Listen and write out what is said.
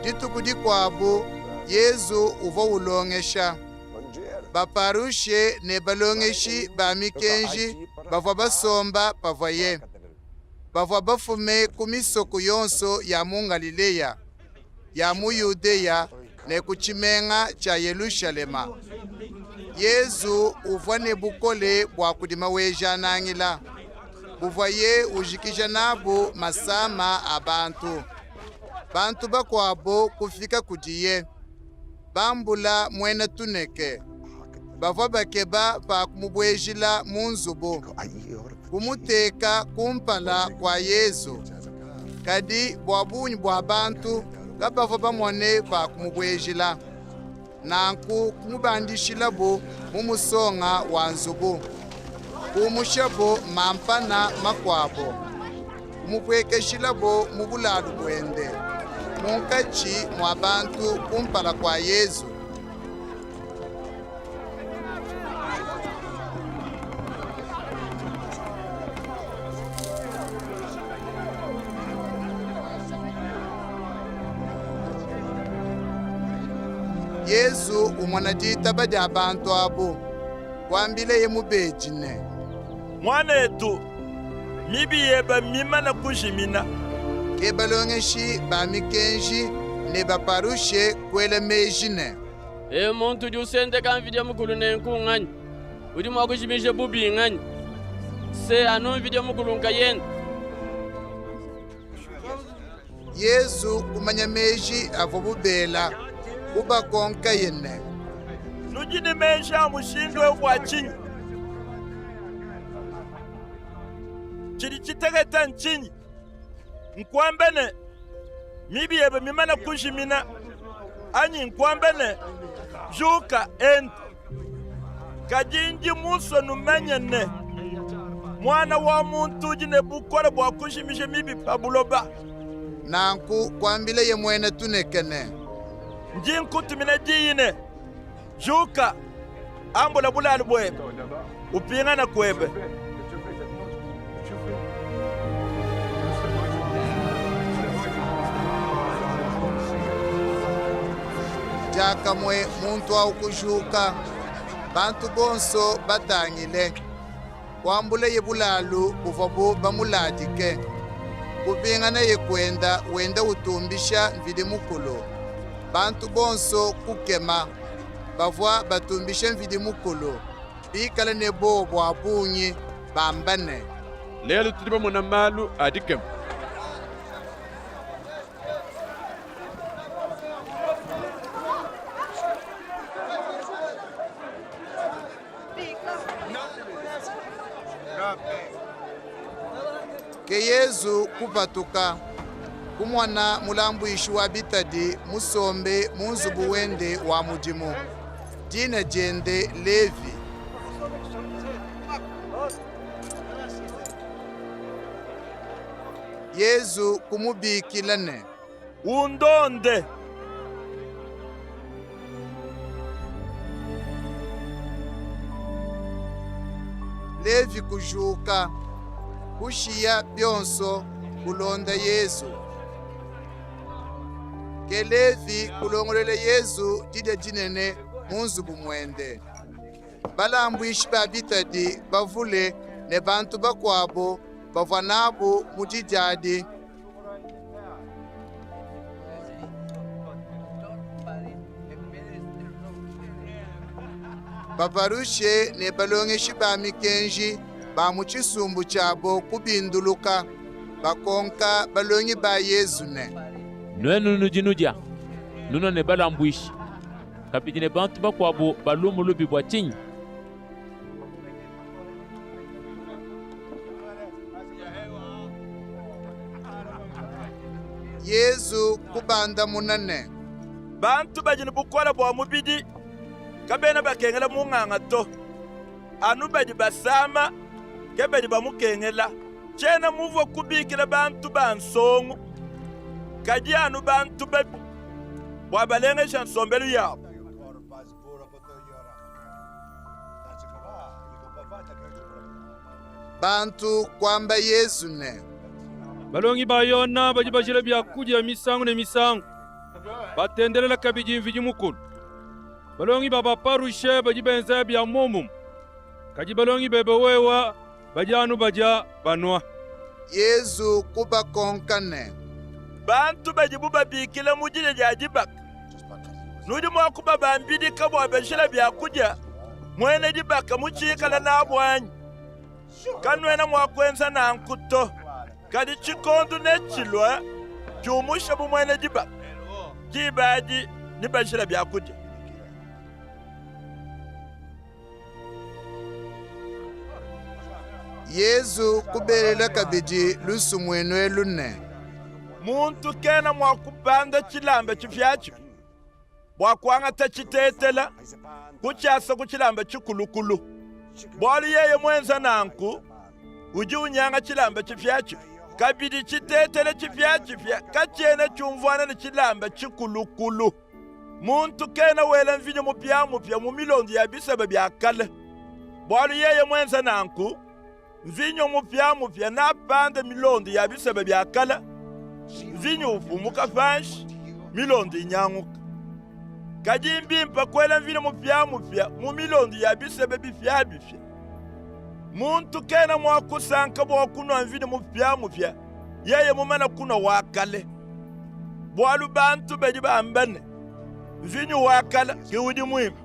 Dituku dikuabu Yezu uvua ulongesha. Baparushe ne balongeshi ba mikenji bavua basomba pavuaye. Bavua bafume ku misoko yonso ya mu Ngalileya, ya mu Yudeya ne ku tshimenga tshia Yelushalema. Yezu uvua ne bukole bua kudi Maweja-Nangila, buvuaye ujikija nabu masama a bantu. Bantu bakuabu kufika kudiye, bambula muena tuneke. Bavua bakeba pa kumubuejila mu nzubu, kumuteka kumpala kua Yezu. Kadi bua bungi bua bantu, kabavua bamone pa kumubuejila. Nanku kumubandishilabu mu musonga wa nzubu. Kumushabu mampana makuabu, kumupuekeshilabu mu bulalu buende munkatshi mua bantu kumpala kua Yezu. Yezu umona ditaba dia bantu abu, kuambileye mubedi ne, Muanetu, mibi yebe mmimane kujimina. Ke balongeshi ba mikenji ne Baparushe kuela meji ne, Ewu muntu udi usendeka Mvidie Mukulu nenku nnganyi? Udi mua kujimija bubi nnganyi? Se anu Mvidie Mukulu nkayende. Yezu kumanya meji avuabu bela, kubakonkaye ne, Nudi ne meji a mushindu ewu bua tshinyi? Tshidi tshitekete ntshinyi? Nkuambe ne, mibi yebe mimane kujimina, anyi nkuambe ne, juka, enda? Kadi ndi musue numanye ne, Muana wa muntu udi ne bukole bua kujimija mibi pa buloba. Nanku kuambileye muena tuneke ne, Ndi nkutumina diyi ne, Juka, ambula bulalu buebe, upingane kuebe. Diakamue muntu au kujuka, bantu bonso batangile. Kuambulaye bulalu buvuabu bamuladike. Kupinganaye kuenda wenda utumbisha Mvidi Mukulu. Bantu bonso kukema. Bavua batumbisha Mvidi Mukulu, bikale ne bowa bua bungi, bamba ne. Lelu tudi bamone malu a dikema. Ke Yezu kupatuka, kumona mulambuishi wa bitadi musombe mu nzubu wende wa mudimu, dina diende Levi. Yezu kumubikila ne. Undonde. Levi kujuka, kushiya bionso, kulonda Yezu. Ke Levi kulongoluela Yezu didia dinene mu nzubu muende. Balambuishi ba bitadi bavule ne bantu bakuabu bavua nabu mu didia adi. Baparushe ne balongeshi ba mikenji ba mu tshisumbu tshiabo kubinduluka, bakonka balongi ba Yezu ne. Nuenu nudi nudia, nunua ne balambuishi, kabidi ne bantu bakuabu ba lumu lubi bua tshinyi? Yezu kubandamuna ne. Bantu badi ne bukole bua mubidi kabena bakengela munganga to, anu badi basama ke badi bamukengela. Tshiena muvue kubikila bantu ba nsongu, kadi anu bantu babi, bua balengeje nsombelu yabu. Bantu kuamba Yezu ne. Balongi ba Yona badi bajila biakudia misangu ne misangu. batendelela kabidi Mvidi Mukulu. Balongi ba Baparushe badi benza bia momumue, kadi balongi bebe wewe badi anu badia banua. Yezu kubakonka ne, Bantu badibu babikila mu didia dia dibaka, nudi mua kubabambidika bua bajila biakudia muena dibaka mutshikale nabu anyi? Kanuena mua kuenza nanku to. Kadi tshikondu netshilue tshiumushabu muena dibaka, diba adi nebajila biakudia. Yezu kubelela kabidi lusumuinu elu ne, Muntu kena mua kupanda tshilamba tshipiatshipia bua kuangata tshitetela kutshiasa ku tshilamba tshikulukulu, bualu yeye muenza nanku udi unyanga tshilamba tshipiatshipia. Kabidi tshitetela tshipiatshipia katshiena tshiumvuana ne tshilamba tshikulukulu. Muntu kena wela mvinyo mupiamupia mu milondo ya biseba bia kale, bualu yeye muenza nanku, mvinyo mupiamupia neapande milondo ya biseba bia kale, mvinyo upumuka panshi, milondo inyanguka. Kadi mbimpe kuela mvinyo mupiamupia mu milondo ya biseba bipiabipia. Muntu kena mua kusanka bua kunua mvinyo mupiamupia yeye mumane kunua wa kale. Bualu bantu badi bamba ne, mvinyo wa kale ke udi muimpe.